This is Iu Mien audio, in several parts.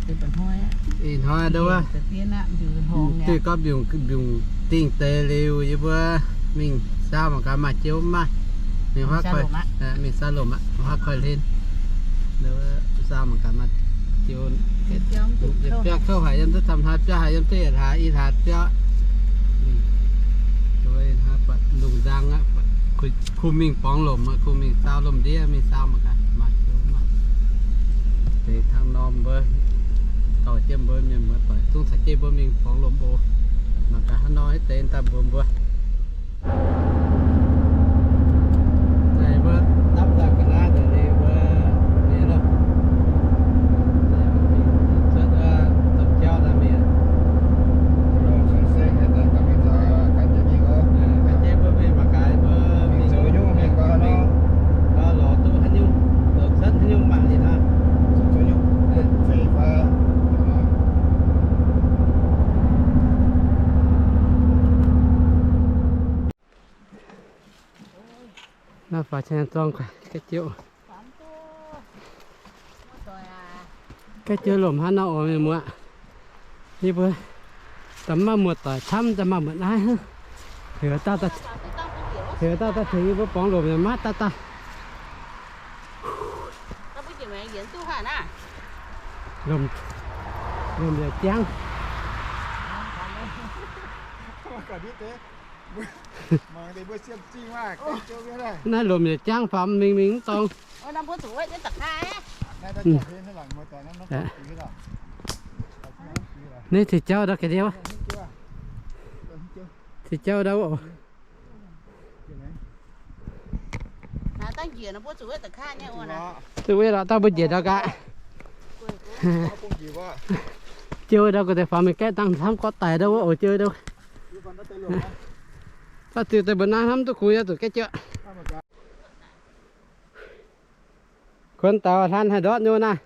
Ih hnoi nduov, duih gorngv mbiungc, mbiungc dingh deix liuz, yie mbuo mingh saau mangc gaax maaih jiu mv maaih. Mingh huaav koiv, mingh saau lomc aqv, huaav koiv hlen. Saau mangc gaax maaih jiu. Biauv kouv haic yiem duqv camv hlaax biauv haic yiem duqv yietc hlaax i hlaax biauv. Lungh nzang aqv, kuh mingh borngz lomc, kuh mingh saau lomc ndiev, mingh saau mangc gaax maaih jiu mv maaih. Deix hnangv norm mbuo dorh jienv mbuo mienh muoz-doic zungv caux jienv mbuo mingh borngz lomc oc. Mangc gaax hnangv nor hitv deix daaih mbuox mbuo. Daaih mbuo dapv daaih ga'naaiv daaih liuz mbuo mienh loh. Cuotv domh jauv daaih mienh. Gan jienv mbuo mingh mangc gaax mbuo mingh zoux nyungc, mingh lorz duqv haaix nyungc, zoux cuotv haaix nyungc mangc ninh hnangv. Naaiv faaux cien zorng ga'jiouv. Ga'jiouv lomc hnangv nor oc mienh muoz. Yie mbuo daaih mv maaih muoz-doic camv, daaih maaih muoz-naaiv hnangv. Heuc dauh, heuc dauh daaih tengx yie mbuo borngz lomc yaac maiv daaih daaih. Lomc, lomc yaac jangv. Naaiv lomc yaac jangv faaux mingh mingh mv dorngx. Naaiv ceix jauv ndau ga'ndiev. Ceix jauv ndau oc. Zuqc wuov lorqc, dauh mbuo njiec ndau gaax. Jiou ndau gu'nguaaic faaux mingh gaeqv dangh hnamv gorqv daic ndau wuov oc, jiou ndau. Dauh ziux daaih mbuo naaiv hnamv duqv kungx yaac zuqc gaeqv jiou. Kuonx daux hlan haih ndortv nyei naaiv.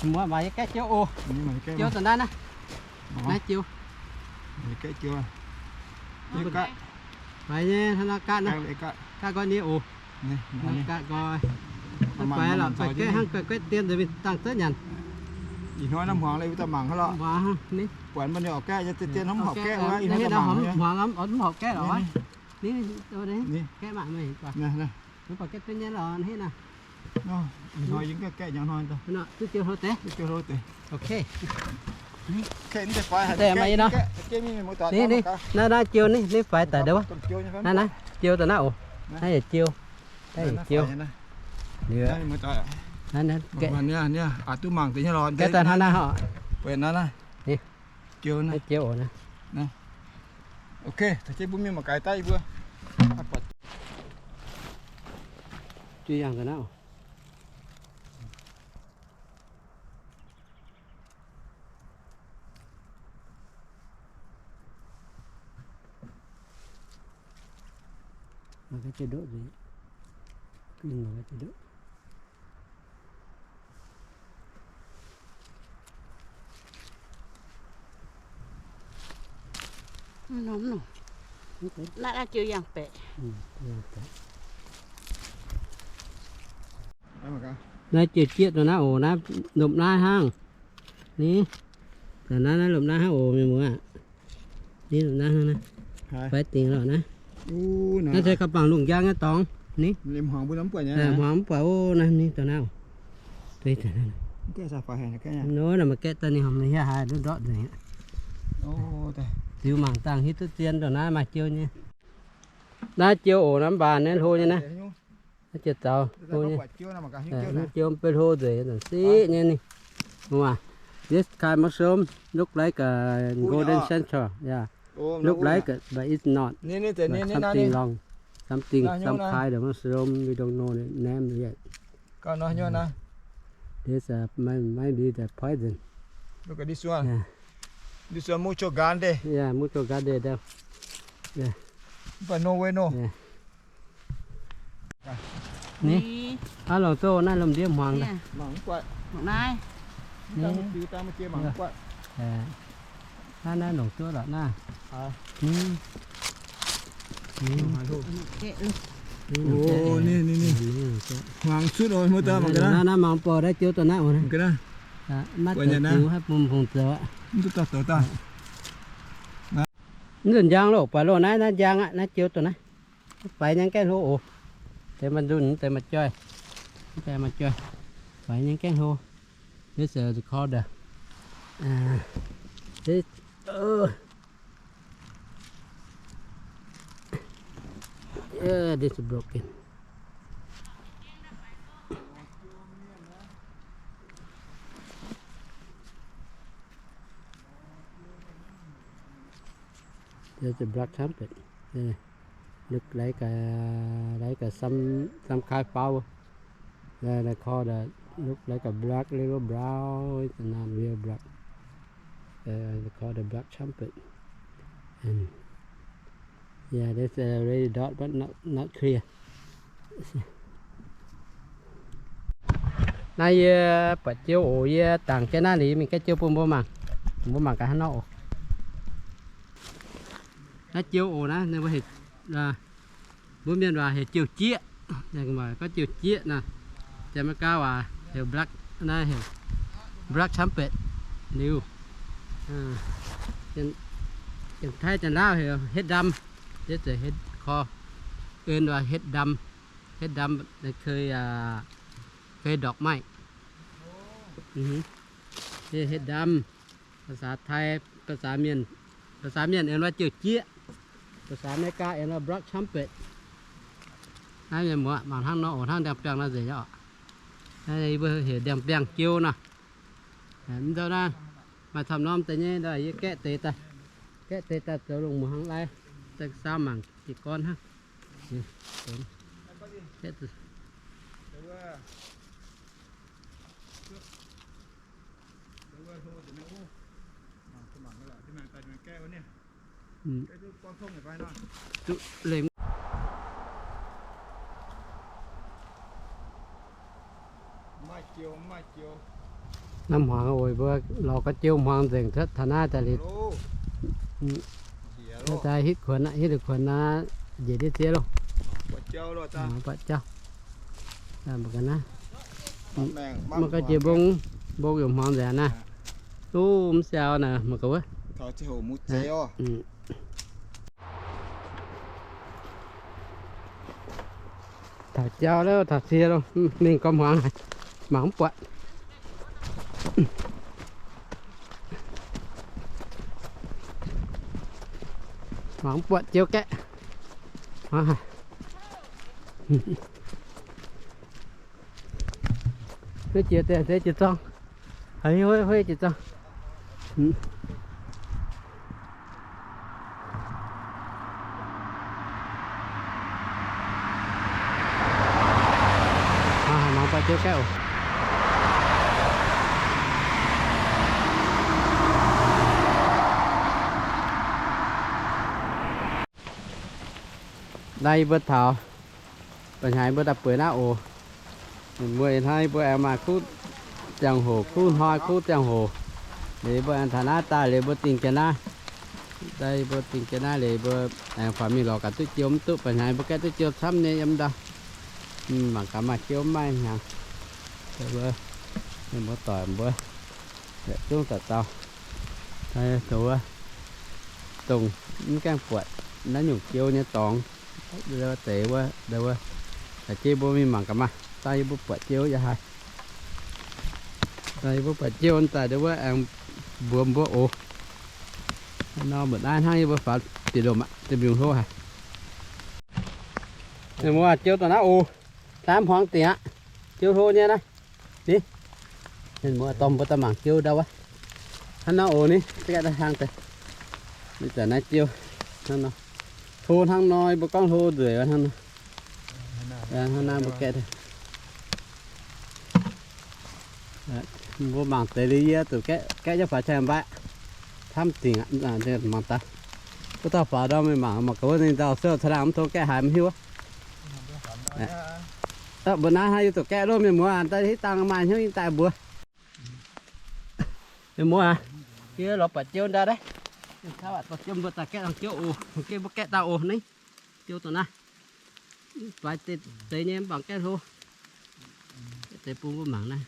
Muoz, maaih gaeqv jiou oc. Jiou daaih naaiv naaiv. Naaiv jiou. Maaih nyei hnangv naaiv gaeqv naaiv. Gaeqv nqoi nyei oc. Gaeqv nqoi. Mv baac lorqc, gaeqv hnangv gaeqv dien nzengc mingh dangh zouv nyanc. Ih hnoi naaiv hmuangx lorqc, mbuo daaih mangc hnangv lorqc. Hmuangx hnangv, ninh. Buatc mbuo nyei orqc gaeqv nyei dien hnamv horpc gaeqv wuov, ih hnoi daaih mangc. Hmuangx mv horpc gaeqv lorqc. Gaeqv mangc meih. Mv baac gaeqv dien nyei lorqc, hnangv naaiv. Ih hnoi yie gaeqv gaeqv hnoi. Duqv jiou hlo deix. Naaiv, naaiv jiou ninh, ninh faix daic ndau wuov. Naaiv, naaiv jiou daaih naaiv oc. Naaiv yaac jiou. Naaiv yaac jiou. Gaeqv daaih hnangv naaiv oc. Jiou oc naaiv. Jiu yangh daaih naaiv oc. Mangc gaax jiu ndoqv nzengc. Ginh mangc gaax jiu ndoqv. Naaiv jiu yangh baeqc. Naaiv jiu jieqv daaih naaiv oc, naaiv lomh naaiv hnangv. Ni, daaih naaiv, naaiv lomh naaiv hnangv oc, mienh muoz aqv. Ni lomh naaiv hnangv naaiv. Faix dingc lorqc naaiv. Naaiv se gauh bangc lungh njang nyei dorngx. Ni, hmuangx mv buatc oc, naaiv ni daaih naaiv oc. Nor, naaiv maaih gaeqv daaih ninh horpc mingh hiav haaix ndortv nzengc. Ziux mangc dangh hiuv duqv zien dongh naaiv maaih jiou nyei. Naaiv jiou oc, naaiv mv baac naaiv hlo nyei naaiv. Naaiv jiez zaux hlo nyei. Naaiv jiou mv baac hlo nzengc, zanc siqv nyei ninh. Waac, this kind mushroom look like a golden central. Yeah. Look like, but it's not. But something wrong. Something, some kind of mushroom, we don't know the name yet. This, uh, might, might be the poison. Look at this one. Yeah. This one mucho grande. Yeah, mucho grande. Mv baac nor wei nor. Ni, aav longc duqv naaiv lomh ndiev hmuangx daaih. Mangc naaiv. Naaiv naaiv longc duqv lorqc naaiv. Ni, ni, ni, hmuangx cuotv oc, muoz-doic, mangc gaax naaiv. Naaiv mangc borqc naaiv jiouv daaih naaiv oc. Maiv zoux diux haiv bun fungx zoux aqv. Mv nzunc njang loh, buatc loh naaiv, naaiv njang aqv, naaiv jiouv daaih naaiv. Faix nyei gaengh hlo oc. Deix maaih nzunh, deix maaih joih. Deix maaih joih. Faix nyei gaengh hlo. This is called the, uh, this, uh, yeah, this is broken. There's a black trumpet. Yeah. Look like a, like a some, some kind of flower. Yeah, they call the, look like a black, little brown. It's not real black. Uh, they call the black trumpet. And yeah, that's a very dark, but not, not clear. Naaiv yie buatc jiouv oc, yie dangc jienv naaiv liuz mingh gaeqv jiouv bun mbuo mangc. Mbuo mangc gaax hnangv nor oc. Naaiv jiouv oc naaiv, mbuo heuc, mbuo mienh waac heuc jiouv jieqv. Gorngv jiouv jieqv naaiv, Janx-Meigaa waac heuc black, naaiv heuc black trumpet liuz, Janx-Taiv Janx-Laauv heuc ເຫັດດຳ. This is ເຫັດ called, ເອີ້ນວ່າ ເຫັດດຳ. ເຫັດດຳ เคย เคยดอกไม้. ເຫັດດຳ ภາษาไทย ภาษาเมียน ภาษาเมียน เอิ้นว่า เจียวเจี๊ยะ. ภาษาอเมริกา เอิ้นว่า black trumpet. Naaiv mienh muoz mangc hnangv nor oc, hnangv ndiangx-biangh nor nzengc nyei oc. Naaiv mbuo heuc ndiangx-biangh jiouv nor. Mv nzauh naaiv, maaih camv norm deix nyei, yie gaeqv deix daaih. Gaeqv deix daaih zoux lungh muonz hnangv lai, daaih saauv mangc jiez gorn hnangv. Duqv lengh. Naaiv hmuangx oc, mbuo lorz ga'jiou hmuangx nzengc cuotv taux naaiv daaih liuz. Daaih hitv kuonx aqv, hitv kuonx naaiv njiec ndiev ziev loh. Buatc jauv. Mbuo ga'naaiv, mbuo ga'jiex mbong, mbong yaac hmuangx nzengc naaiv. Duqv mv siau naaic, mbuo ga'wuov. Taux jauv loh, taux sie loh, mingh gorngv hmuangx haic, mangc mv buatc. Mangc mv buatc jiouv gaeqv. Hueiv jiex deix, hueiv jiex zorng. Hueiv, hueiv jiex zorng. Mangc buatc jiouv gaeqv oc. Naaiv yie mbuo taux ba'hnyaaic mbuo daaih bueix naaiv oc. Mbuo ih hnoi mbuo aengx maaih kuv ziangh hoc, kuv hnoi kuv ziangh hoc. Liuz mbuo aengx taux naaiv daaih liuz mbuo dingh jienv naaiv. Daaih mbuo dingh jienv naaiv liuz mbuo aengx faaux mingh lorz gaax duqv jiouv mv duqv. Ba'hnyaaic mbuo gaeqv duqv jiouv camv nyei yiem ndau. Mangc gaax maaih jiouv mv maaih hnyangx. Mbuo, mienh muoz-doic mbuo yietc zungv dauh dauh, dongh mv gaengh buatc naaiv nyungc jiouv nyei dorngx. Deix wuov, deix wuov, aa, jiex mbuo mingh mangc gaax maah. Daaih yie mbuo buatc jiouv yaac haiz. Daaih yie mbuo buatc jiouv daaih deix wuov aengx mbuox mbuo oc. Nor mbuo naaiv hnangv yie mbuo faaux bieqc lomc aqv, deix mbiungc hlo haic. Mienh muoz, jiouv dongh naaiv oc. Naaiv hmuangx dingc aqv. Jiouv hlo nyei naaiv. Ni, mienh muoz, dorh mbuo daaih mangc jiouv ndau wuov. Hnangv nor oc ni, gaeqv daaih hlang daaih. Mv baac naaiv jiouv hnangv nor. Hlo hnangv nor, mbuo gorngv hlo nzueic hnangv nor. Hnangv naaiv mbuo gaeqv daaih. Mbuo mangc deix liuz yie zuqc gaeqv, gaeqv jienv faaux qangx mbaeqv. Camv dingc aqv, mangc daaih. Wuov dauh faaux ndau mingh mangc, mangc gaax wuov ninh dauh se caux laangh mv tov gaeqv haaix mv hiuv. Mbuo naaiv hnangv yie zuqc gaeqv loh mienh muoz, daaih hitv dangh maaih hnyouv nyei daaih mbuox mienh muoz aac. Yie lorz buatc jiou ndau naaiv. Jiou mbuo daaih gaeqv dangh jiou oc. Gaeqv mbuo gaeqv dangh oc naaiv. Jiou dongh naaiv. Faix deix nyei mv baac gaeqv hlo. Deix bun mbuo mangc naaiv.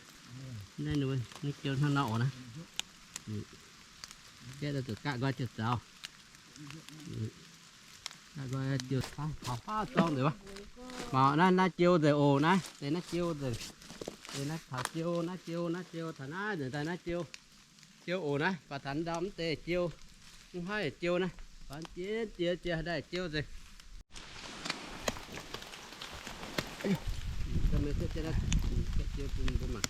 Naaiv ninh jiou hnangv nor oc naaiv. Gaeqv zuqc gaqv nqoi jiez zaux. Gaqv nqoi jiez zaux, taux faav zorng nzengc wuov. Mangc naaiv, naaiv jiou nzengc oc naaiv. Deix naaiv jiou nzengc. Deix naaiv taux jiou, naaiv jiou, naaiv jiou, taux naaiv nzengc daaih naaiv jiou. Jiou oc naaiv, baac taux ndau mv deix jiou. Mv haih jiou naaiv, baac jiex jiex jiex daaih jiou nzengc. Jiou bun mbuo mangc.